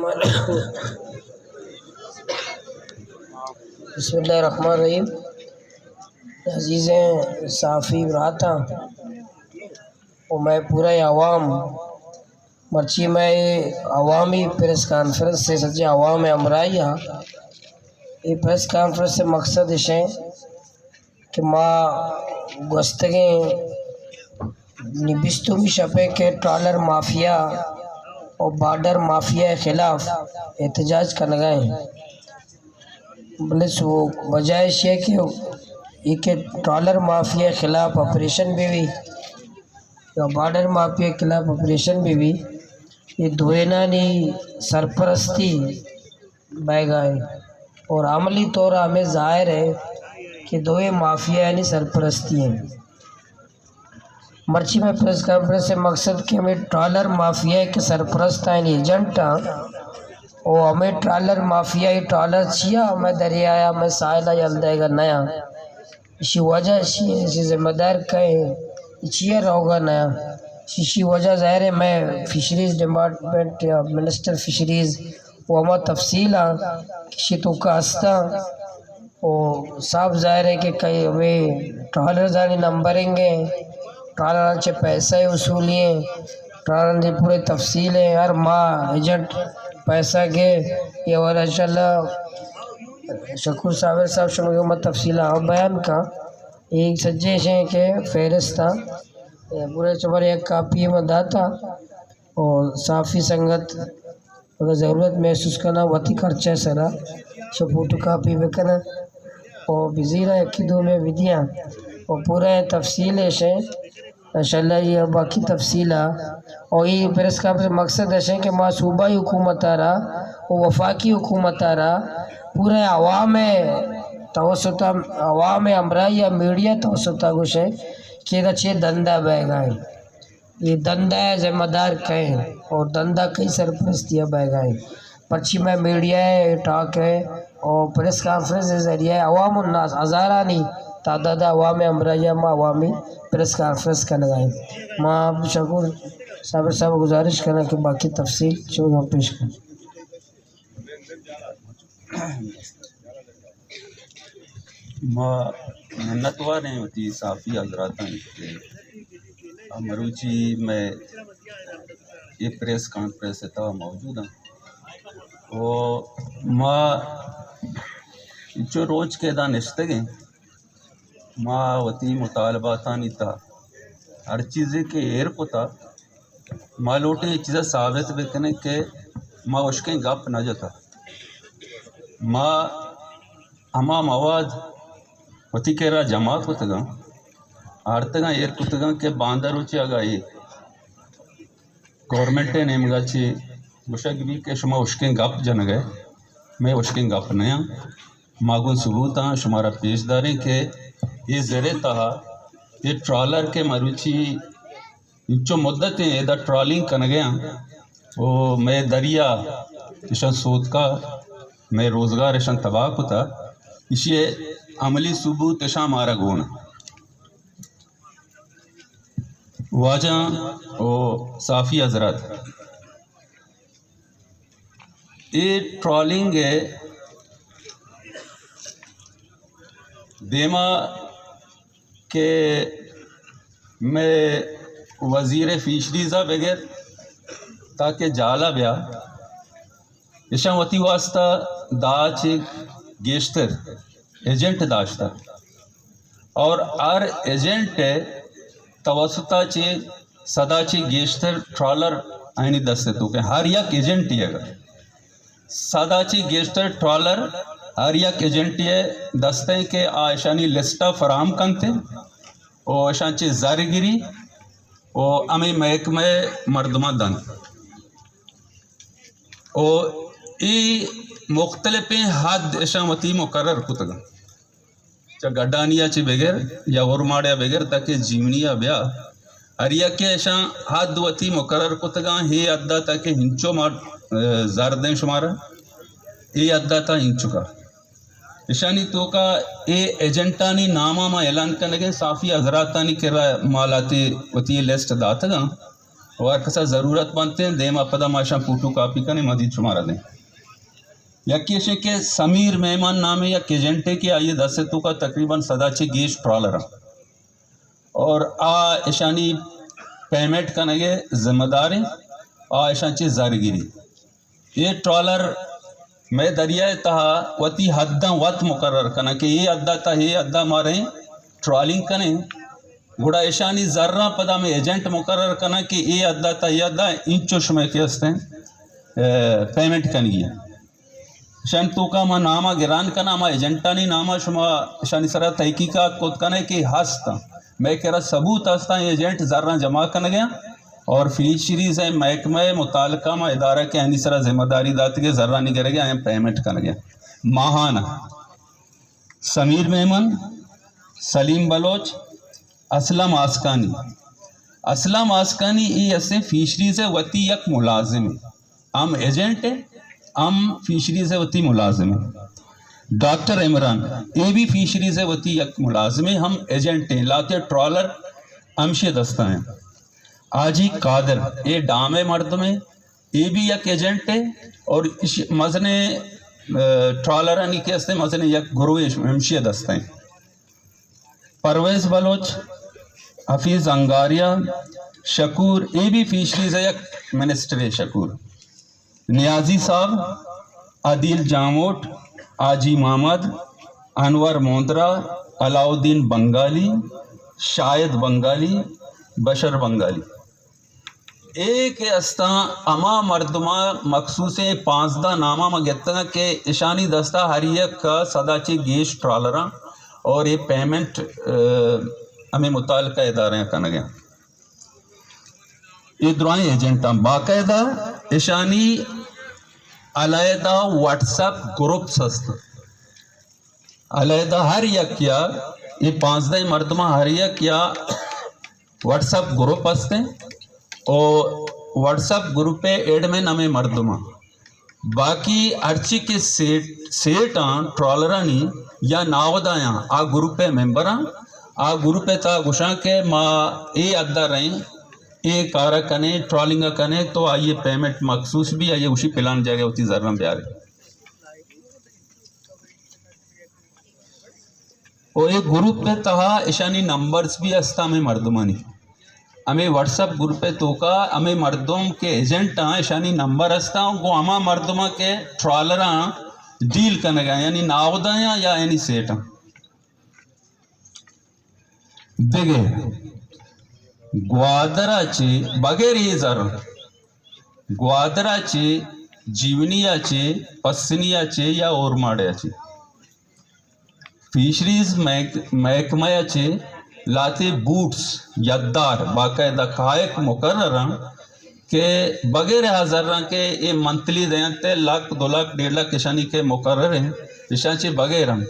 بسم اللہ الرحمن الرحیم۔ عزیزیں صحافی براتاں و مئے پورا عوام، مرچی مئے عوامی پریس کانفرنس سے سجے عوام ہمراہی ہاں۔ یہ پریس کانفرنس سے مقصد اشیں کہ ما گوستگیں نی بیستمی شپ ء کہ ٹرالر مافیا و بارڈر مافیا ء خلاف احتجاج کنگا ایں، بلے سو وجہ ایشی ء کہ اے کہ ٹرالر مافیا ء خلاف آپریشن بہ بی یا بارڈر مافیا ء خلاف آپریشن بہ بی، اے دوئینانی سرپرستی بئیگا ایں اور عملی طور ہمیں ظاہر ہے کہ دوئیں مافیایانی سرپرستی ہیں۔ مرچی میں پریس کانفرنس سے مقصد کہ ہمیں ٹرالر مافیا کے سرپرست آئین ایجنٹ آں او ہمیں ٹرالر مافیا، یہ ٹرالر چیا ہمیں دریایا ہمیں ساحلہ یل دے گا نیا، اسی وجہ اسی ہے، اسی ذمہ دار کئے ہیں، یہ چیا رہوگا نیا؟ اسی وجہ ظاہر ہے میں فشریز ڈپارٹمنٹ یا منسٹر فشریز و ہما تفصیل آں کہ شی توکا ہستاں۔ و صاف ظاہر ہے کہ کئی ہمیں ٹرالرزانی نمبرنگ ہیں، ٹرالراں چہ پیسہ وصولی ہیں، ٹرالراں دی پورے تفصیل ہیں، ہر ماہ ایجنٹ پیسہ گے، یہ والا انشاءاللہ شکور صابر صاحب شما کہ ہما تفصیل آ بیان کا۔ ایک سجے ہیں کہ فہرست آ پورے چبر یک کاپی میں داتا۔ و صحافی سنگت اگر ضرورت محسوس کناں وتی خرچہ سرا چہ فوٹو کاپی بکناں و بزیراں یکی دومی بدیاں و پورا تفصیل ایشیں۔ انشاءاللہ یہ باقی تفصیل آ و یہ پریس کانفرنس مقصد ایشیں کہ ما صوبائی حکومت آ را و وفاقی حکومت آ را پورا عوام توسط، عوام ہمراہی یا میڈیا توسط آ گوشیں کہ ادا چے دندا بیگا ہیں۔ یہ دندا ء ذمہ دار کئے ہیں اور دندا کئی سرپرستی ء بئیگا ہیں؟ پرچی میں میڈیا ء ٹاک ء اور پریس کانفرنس ء ذریعہ عوام الناس ہزارانی تعداد ء عوام ہمراہی ء ما عوامی پریس کانفرنس کنگا ہیں۔ ما شکور صابر صاحب گزارش کناں کہ باقی تفصیل چون پیش کن۔ ما منتوار ہیں وتی صحافی حضراتانی کہ آ مروچی میں یہ پریس کانفرنس ء تہا موجود ہیں و ما انچو روچ کہ ادا نشتگ ہیں، ما وتی مطالباتانی تہا ہر چیزے کہ ایر کتا، ما لوٹیں اے چیزا ثابت بکنیں کہ ما ہشکیں گپ نہ جتا۔ ما ہما مواد وتی کرا جمع کتگاں، آرتگاں، ایر کتگاں کہ باندا روچے اگاں اے گورنمنٹ ء نیمگا چہ گوشگ بیت کہ شما ہشکیں گپ جنگ ء، مئے ہشکیں گپ نیاں۔ ما گوں ثبوتاں شمارا پیش داریں کہ اے زر ء تہا اے ٹرالر کہ مروچی انچو مدتیں ادا ٹرالنگ کنگ ء آں و مئے دریا اشاں سوتکا، مئے روزگار اشاں تباہ کتا، ایشی ء عملی ثبوت اشاں مارا گون۔ واجہ و صحافی حضرات، اے ٹرالنگ ء دیما کہ مئے وزیر فشریز ء بگر تاکہ جالا بیا، اشاں وتی واسطہ دہ چہ گیشتر ایجنٹ داشتہ اور ہر ایجنٹ ء توسط ء چہ سد ء چہ گیشتر ٹرالر آیانی دست ء توک ء، ہر یک ایجنٹے ء سد ء چہ گیشتر ٹرالر ہر یک ایجنٹے ء دست ء کہ آ اشانی لسٹ ء فراہم کنت ء و اشاں چہ زر گری و ہمے محکمہ ء مردماں دنت۔ و اے مختلفیں حد اشاں وتی مقرر کتگ انت۔ چہ گڈانی ء چہ بگر یا اورماڑے ء بگر تاکہ جیونی ء بیا، ہر یکے اشاں حد وتی مقرر کتگاں، اے حد ء تاکہ ہنچو ما، ء، زر دیں شمارا، اے حد ء تا ہنچکا۔ اشانی توکا اے ایجنٹانی ناماں ما اعلان کنگیں، صحافی حضراتانی کرا مالاتے وتی لسٹ داتگاں۔ و ہر کسا ضرورت بنتے ہیں، دیما پدا ما اشاں فوٹو کاپی کنیں، مزید شمارا دیں۔ یکی اشیں کہ سمیر مہمان نامیں یک ایجنٹے کہ آئی دست توکا تقریباً سدا چہ گیش ٹرالر ہیں اور آ اشانی پیمنٹ کنگے ذمہ داریں، آ اشان چہ زر گری۔ اے ٹرالر مئے دریائے تہا وتی حداں وت مقرر کناں کہ اے حدا تا اے حدا ما رئیں ٹرالنگ کنیں، گڑا اشانی زراں پدا مئے ایجنٹ مقرر کناں کہ اے حدا تا اے حدا انچو شمئے کہ استیں، اے، پیمنٹ کنگی۔ اشانی توکا ما ناما گران کناں، ما ایجنٹانی ناما شما اشانی سرا تحقیقات کت کنئے کہ ہست، مئے کرا ثبوت ہستاں، ایجنٹ زراں جمع کنگے اور فشریز ءِ محکمہ ءِ متعلقہ ما ادارہ کہ آنی سرا ذمہ داری داتگے زرانی گرگے آیاں پیمنٹ کنگے ماہانہ۔ سمیر میمن، سلیم بلوچ، اسلم آسکانی۔ اسلم آسکانی ای اسیں فشریز ءِ وتی یک ملازمے، ہم ایجنٹ ہے، ہم فشریز ءِ وتی ملازمے۔ ڈاکٹر عمران، اے بھی فشریز ءِ وتی یک ملازمے، ہم ایجنٹ ہیں، لاتے ٹرالر ہمشی دستا ہیں۔ حاجی قادر، اے ڈام ءِ مردمے، اے بھی یک ایجنٹ ہے اور اش-، مزنیں، اے، ٹرالرانی کہ ہستے مزنیں یک گروہ ہمشی دستا ہیں۔ پرویز بلوچ، حفیظ انگاریا، شکور، اے بھی فشریز ءِ یک منسٹرے شکور۔ نیازی صاحب، عدیل جاموٹ، حاجی محمد، انور موندرا، علاؤالدین بنگالی، شاہد بنگالی، بشر بنگالی۔ اے کہ استاں ہما مردماں مخصوصیں پانزدہ ناماں ما گپتگاں کہ اشانی دستا ہر یک ءَ سدا چہ گیش ٹرالراں اور اے پیمنٹ، اے، ہمیں متعلقہ ادارہ کنگے۔ اے درائیں ایجنٹاں باقاعدہ اشانی علیحدہ واٹس ایپ گروپس ہست۔ علیحدہ ہر یک یا اے پانزدہ مردماں ہر یک یا واٹس ایپ گروپ ہست ہیں او واٹس ایپ گروپ ءِ ایڈمن ہمیں مردماں۔ باقی ہرچی کہ سیٹ، سیٹاں ٹرالرانی یا ناودایاں آ گروپ ءِ ممبراں، آ گروپ ءِ تہا گوشاں کہ ما اے حدا رئیں، اے کارا کنیں، ٹرالنگا کنیں، تو آئی ءِ پیمنٹ مخصوص بھی، آئی ءَ گوشی پلان جاگہ وتی زراں بیارے۔ او اے گروپ ءِ تہا اشانی نمبرز بھی ہستاں ہمے مردمانی۔ ہمے واٹس ایپ گروپ ءِ توکا ہمے مردم کہ ایجنٹ آں، اشانی نمبر ہستاں، گوں ہما مردماں کہ ٹرالراں ڈیل کنگا، یعنی ناودایاں یا یعنی سیٹاں۔ دگہ گوادر ءَ چہ بغیر اے زر، گوادر ءَ چہ، جیونی ءَ چہ، پسنی ءَ چہ یا اورماڑے ءَ چہ فشریز محک-، محکمہ ءَ چہ لہتے بوٹس، یدار، باقاعدہ کائک مقرر اَنت کہ بغیر آ زراں کہ اے منتھلی دینت، لکھ، دو لکھ، ڈیڑھ لکھ اشانی کہ مقرر اِنت، اشاں چہ بغیر اَنت۔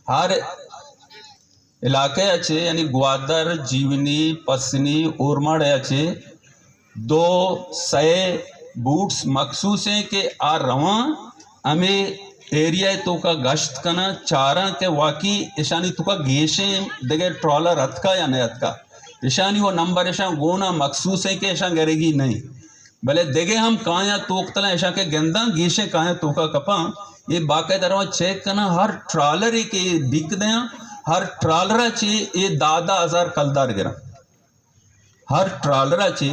ہر علاقہ ءَ چہ، یعنی گوادر، جیونی، پسنی، اورماڑے ءَ چہ دو سئے بوٹس مخصوص ایں کہ آ رواں ہمے ایریا ءِ توکا گشت کناں، چاراں کہ واقعی اشانی توکا گیشیں دگہ ٹرالر اتکا یا نہ اتکا۔ اشانی وہ نمبر اشاں گونا مخصوص ایں کہ اشاں گرگی نہ ایں۔ بلے دگہ ہم کایاں توک تلاں اشاں کہ گنداں گیشیں کایاں توکا کپاں، اے باقاعدہ رواں چیک کناں، ہر ٹرالرے کہ اے ڈیک دیاں، ہر ٹرالر ءَ چہ اے دہ دہ ہزار کلدار گراں۔ ہر ٹرالر ءَ چہ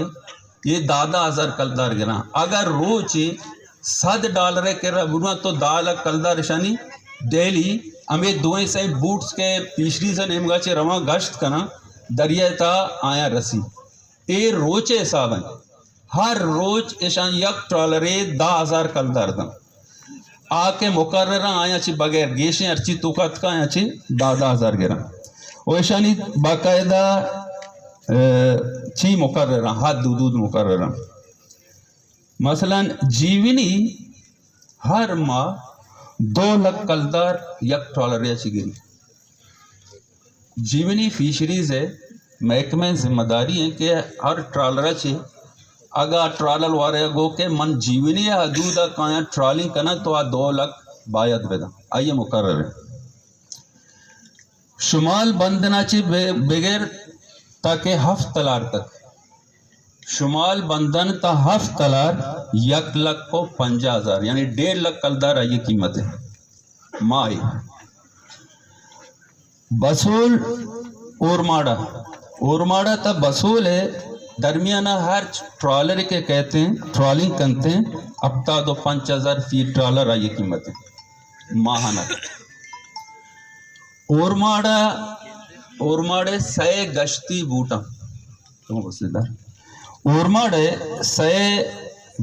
اے دہ دہ ہزار کلدار گراں۔ اگر روچے صد ڈالر ءِ کرا برواں تو دہ لکھ کلدار اشانی ڈیلی ہمے دوئیں سئیں بوٹس کہ فشریز ءِ نیمگا چہ رواں گشت کناں، دریا ءِ تہا آیاں رسی۔ اے روچ ءِ حساب اِنت۔ ہر روچ اشاں یک ٹرالرے دہ ہزار کلدار داں۔ آ کہ مقرراں آیاں چہ بغیر گیشیں ہرچی توکا اتکا آیاں چہ دہ دہ ہزار گراں۔ و اشانی باقاعدہ، اے، چی مقرراں، حد حدود مقرراں۔ مثلاً جیونی ہر ماہ دو لکھ کلدار یک ٹرالرے ءَ چہ گری۔ جیونی فشریز ءِ محکمہ ءِ ذمہ داری اِنت کہ ہر ٹرالر ءَ چہ اگاں ٹرالر والے ءَ گو کہ من جیونی ءِ حدود ءَ کایاں ٹرالنگ کناں تو آ دو لکھ باید بداں، آئی ءِ مقرر اِنت۔ شمال بندن ءَ چہ بہ-، بگر تاکہ ہفت تلار تک شمال بندن تا ہفت تلار، یک لکھ و پنجاہ ہزار، یعنی ڈیڑھ لکھ کلدار آئی قیمت ہے ماہی۔ بسول اورماڑا، اورماڑا تا بسول ہے درمیانہ، ہر ٹرالر کے کہتے ہیں، ٹرالنگ کنتے ہیں، ہفتاد و پنچ ہزار فی ٹرالر آئی قیمت ہے ماہانہ۔ اورماڑا، اورماڑے سئے گشتی بوٹاں۔ اورماڑے سئے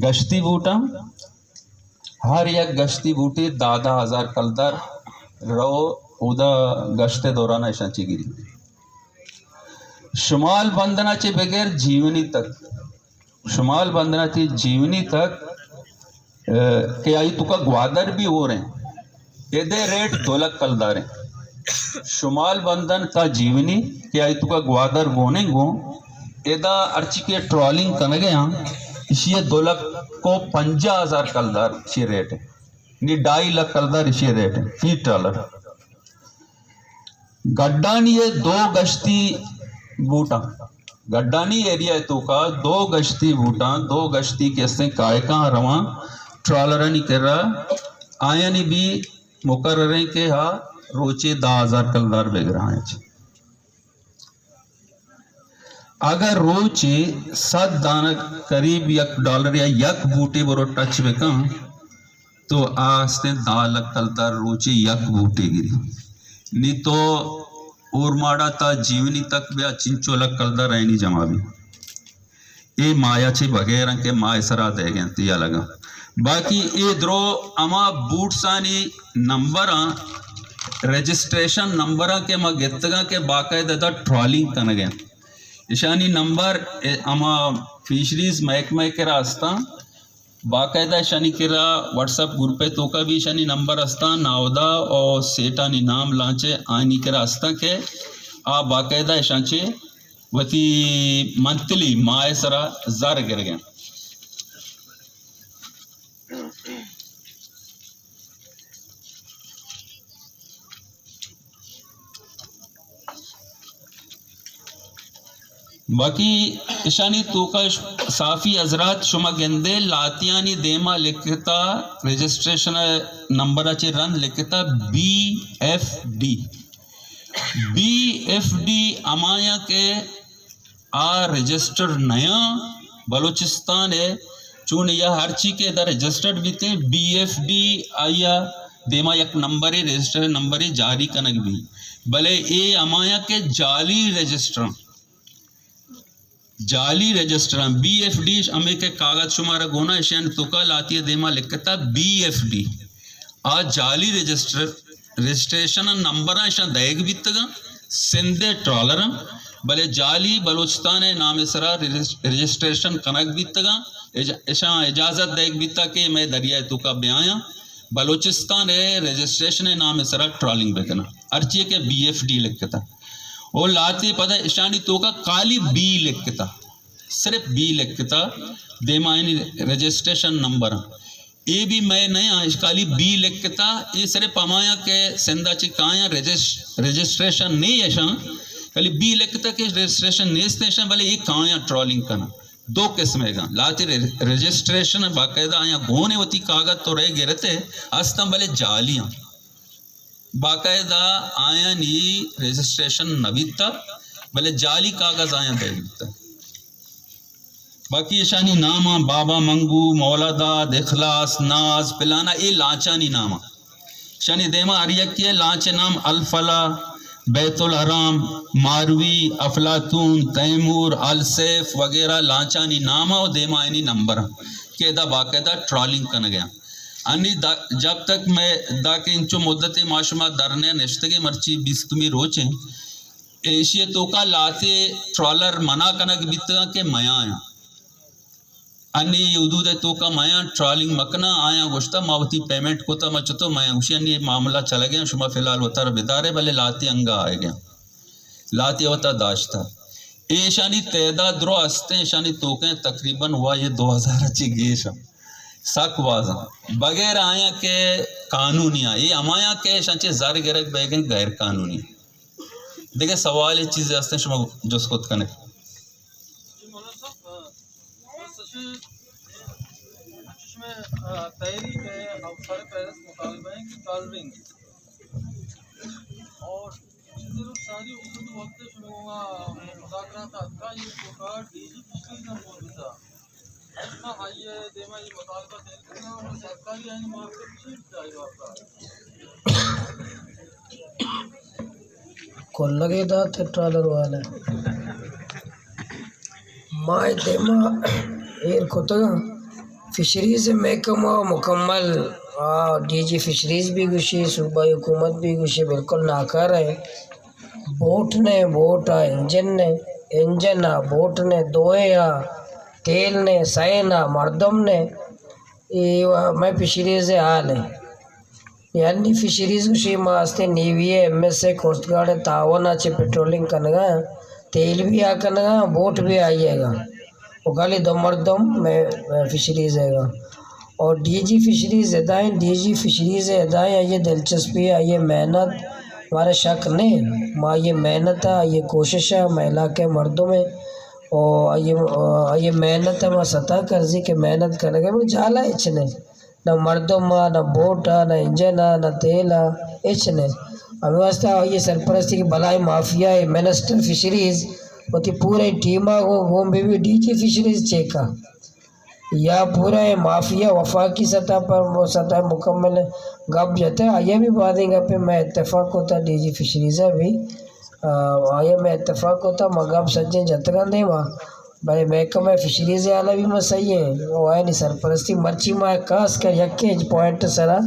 گشتی بوٹاں، ہر یک گشتی بوٹی دہ دہ ہزار کلدار رو، اودا گشت دوران ایشاں چی گری۔ شمال بندنا چے بغیر جیونی تک، شمال بندنا چے جیونی تک، اے، کہ آئی توکا گوادر بھی ہو رہے ہیں، ادے ریٹ دو لکھ کلدار ہیں۔ شمال بندن تا جیونی کہ آئی توکا گوادر گونیں گوں، ادا ہرچی کہ ٹرالنگ کنگے ہاں، اسی دو لکھ و پنجاہ ہزار کلدار اسی ریٹ ہے، نی ڈھائی لکھ کلدار اسی ریٹ ہے فی ٹرالر۔ گڈانی ء دو گشتی بوٹاں، گڈانی ایریا ء توکا دو گشتی بوٹاں، دو گشتی کہ استیں کائکاں رواں ٹرالرانی کرا، آیانی بھی مقرریں کہ ہا روچے دہ ہزار کلدار بگرا ہیں۔ اگر روچے صد دانہ قریب یک ڈالر یا یک بوٹے برو ٹچ بکن، تو آ استیں دہ لکھ کلدار روچے یک بوٹے گری۔ نی تو اورماڑا تا جیونی تک بیا چنچو لکھ کلدار اینی جمع بی۔ اے مایا چے بغیر ہیں کہ ماہ سرا دے گئے تی الگا۔ باقی اے درو اما بوٹسانی نمبراں، رجسٹریشن نمبراں کہ ما گتگاں کہ باقاعدہ دا ٹرالنگ کنگے۔ اشانی نمبر، اے، اما فشریز محکمہ کرا استاں۔ باقاعدہ اشانی کرا واٹس ایپ گروپ ء توکا بھی اشانی نمبر استاں، ناودا او سیٹانی نام لانچے آئینی کرا استاں کہ آ باقاعدہ اشان چے وتی منتلی ماہ سرا زر گرگیں۔ باقی اشانی توکا ش-، صحافی حضرات شما گندے لاتیانی دیما لکھتا، رجسٹریشن نمبر چے رند لکھتا B F D. B F D ہمایاں کہ آ رجسٹر نیاں بلوچستان ء، چون یا ہرچی کہ ادا رجسٹرڈ بیتیں، بی ایف ڈی آئی ء دیما یک نمبرے، رجسٹر نمبرے جاری کنگ بی، بلے اے ہمایاں کہ جعلی رجسٹر، جعلی رجسٹر، بی ایف ڈی ہمیں کہ کاغذ شمارا گونا ایشانی توکا لاتی دیما لکھتا بی ایف ڈی۔ آ جعلی رجسٹر، رجسٹریشن نمبراں اشاں دئیگ بیتگاں، سندھ ء ٹرالراں، بلے جعلی بلوچستان ء نام ء سرا رجس-، رجسٹریشن کنگ بیتگاں، اج-، اشاں اجازت دئیگ بیتا کہ مئے دریا ء توکا بیایاں، بلوچستان ء رجسٹریشن ء نام ء سرا ٹرالنگ بکناں، ہرچی کہ بی ایف ڈی لکھتا۔ او لاتے پدا اشانی توکا کالی بی لکھتا، صرف بی لکھتا، دیما یعنی رجسٹریشن نمبراں۔ اے بھی مئے نہ آں، اشکالی بی لکھتا، اے صرف ہمایاں کہ سندھ ء چہ کایاں رجس-، رجسٹریشن نہیں اشاں، کلی بی لکھتا کہ رجسٹریشن نیست اشاں، بلے اے کایاں ٹرالنگ کناں۔ دو قسم ہے گا، لاتی رج-، رجسٹریشن باقاعدہ آیاں گونے وتی کاغذ تو رہ گرتے ہستاں، بلے جعلیاں۔ باقاعدہ آیانی رجسٹریشن نہ بیتا، بلے جعلی کاغذ آیاں دے بیتا۔ باقی اشانی ناماں بابا منگو، مولا داد، اخلاص، ناز، پلانا، اے لانچانی ناماں۔ اشانی دیما ہر یکے لانچ نام الفلاح، بیت الحرام، ماروی، افلاطون، تیمور، السیف وغیرہ لانچانی ناماں و دیما آیانی نمبراں کہ ادا باقاعدہ ٹرالنگ کنگیاں۔ انی دا، جب تک میں دا کہ انچو مدت ما شما درنے نشتگیں، مرچی بیستمی روچیں، ایشی توکا لاتے ٹرالر منع کنگ بیتگاں کہ میاں۔ انی حدود توکا میاں ٹرالنگ مکناں، آیاں گوشتا ما وتی پیمنٹ کتا، ما چتو میاں گوشی انی معاملہ چلگیں، شما فی الحال وتر بدارے، بلے لاتے انگا آئے گیا۔ لاتے وتا داشتا۔ ایشانی تعداد درو ہستیں، ایشانی توکیں تقریباً وا یہ دو ہزار چی گیش ہیں۔ سک بازاں۔ بغیر آیاں کہ قانونی آں۔ اے ہمایاں کہ ایشاں چے زر گرگ بیگیں غیر قانونی۔ دگہ سوال چیزے ہستیں شما جست کت کنے۔ تحریک ءِ افسر ءِ پہرست مطالبہ ایں کہ کالرنگ اور چیزیں ساری اردو وقت شروع ہوا، مذاکرات اتکا، یہ پروٹوکول ڈی جی پچھلی نہ موجود تھا۔ ما آئیے دیما یہ مطالبہ دیر کرنا اور سرکاری آئین معاف کر چیز چاہیے آپ کا۔ کلگے دات ٹرالر والے۔ ما اے دیما ایر کتگ فشریز ءِ محکمہ مکمل، آ، ڈی جی فشریز بھی گوشی، صوبائی حکومت بھی گوشی، بالکل ناکارہ ایں۔ بوٹ نے، بوٹ ءَ انجن نے، انجن ءَ بوٹ نے، دوئیں ءَ تیل نے، سئیں ءَ مردم نے۔ اے وا-، مئے فشریز ءِ حال ایں۔ یعنی فشریز گوشی ما ہستیں نیوی ءِ، ایم ایس ءِ، کوسٹ گارڈ ءِ تعاون ءَ چہ پیٹرولنگ کنگ ءَ، تیل بھی آ کنگ ءَ، بوٹ بھی آئی ءَ گا۔ و خالی دو مردم مئے، مئے فشریز ءِ گا۔ اور ڈی جی فشریز ادا ایں، ڈی جی فشریز ادا ایں، آئی ءِ دلچسپی، آئی ءِ محنت، مارا شک نہ ایں۔ ما آئی ءِ محنت ءَ، آئی ءِ کوشش ءَ، مئے علاقہ ءِ مردم ایں۔ او آئی ءِ، آئی ءِ محنت ءَ ما ستا کرزی کہ محنت کنگ ءَ، بلے جالا ہچ نہ ایں۔ نہ مردم ءَ، نہ بوٹ ءَ، نہ انجن ءَ، نہ تیل ءَ، ہچ نہ ایں۔ ہمے واسطہ آئی ءِ سرپرستی کہ بلاہیں مافیا ءِ منسٹر فشریز وتی پوریں ٹیم ءَ گوں، گوں بہ بی ڈی جی فشریز چیک ءَ یا پوریں مافیا وفاقی سطح پر، سطح مکمل گپ جتہ، آئی ءَ بھی بازیں گپے مئے اتفاق کتہ، ڈی جی فشریز ءَ بھی، آ، آئی ءَ مئے اتفاق کتہ، ما گپ سجیں جتگاں دیما۔ بلے محکمہ فشریز ءِ حالا بھی ما صحیح ایں، او آیانی سرپرستی مرچی ما خاص کر یکیں پوائنٹ ءِ سرا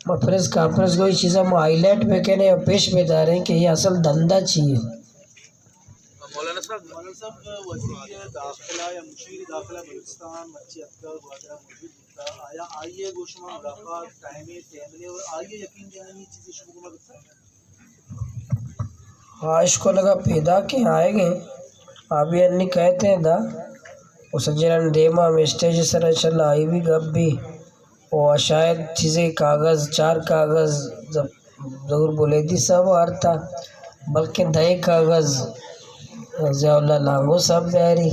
ما پریس کانفرنس گوئی چیزا ما ہائی لائٹ بکنیں اور پیش بداریں کہ یہ اصل دھندا چی ایں۔ مولانا صاحب، مولانا صاحب، وزیر داخلہ یا مشیر داخلہ بلوچستان مرچی اتکا گوادر ءَ موجود بوتا، آیا آئی ءَ گوں شما ملاقات ٹائمے، ٹائمے اور آئی ءَ یقین دہانی چیزے شما گوما بوتا؟ خواہش کنگا پیداکیں آئیگیں، آ بھی انی کئیت ایں دا، و سجلانی دیما ہمے اسٹیج سرا انشاءاللہ آئی بھی گپ بھی، و شاید چیزے کاغذ، چار کاغذ ز-، ظہور بلیدی صاحب آرتا، بلکن دہیں کاغذ ضیاء اللہ لانگو صاحب بیاری۔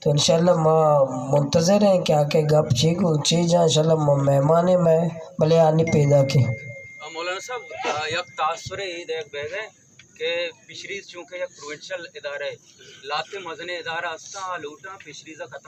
تو انشاءاللہ ما منتظر ایں کہ آ کہ گپ چی گو، چی جاں، انشاءاللہ ما مہمان ایں مئے، بلے آنی پیداکیں۔ مولانا صاحب، آ، یک تاثر اے دئیگ بیگ ءَ کہ فشریز چونکہ یک پروونشل ادارہ اے، لہتیں مزنیں ادارہ ہستاں، آ لوٹاں فشریز ءَ ختم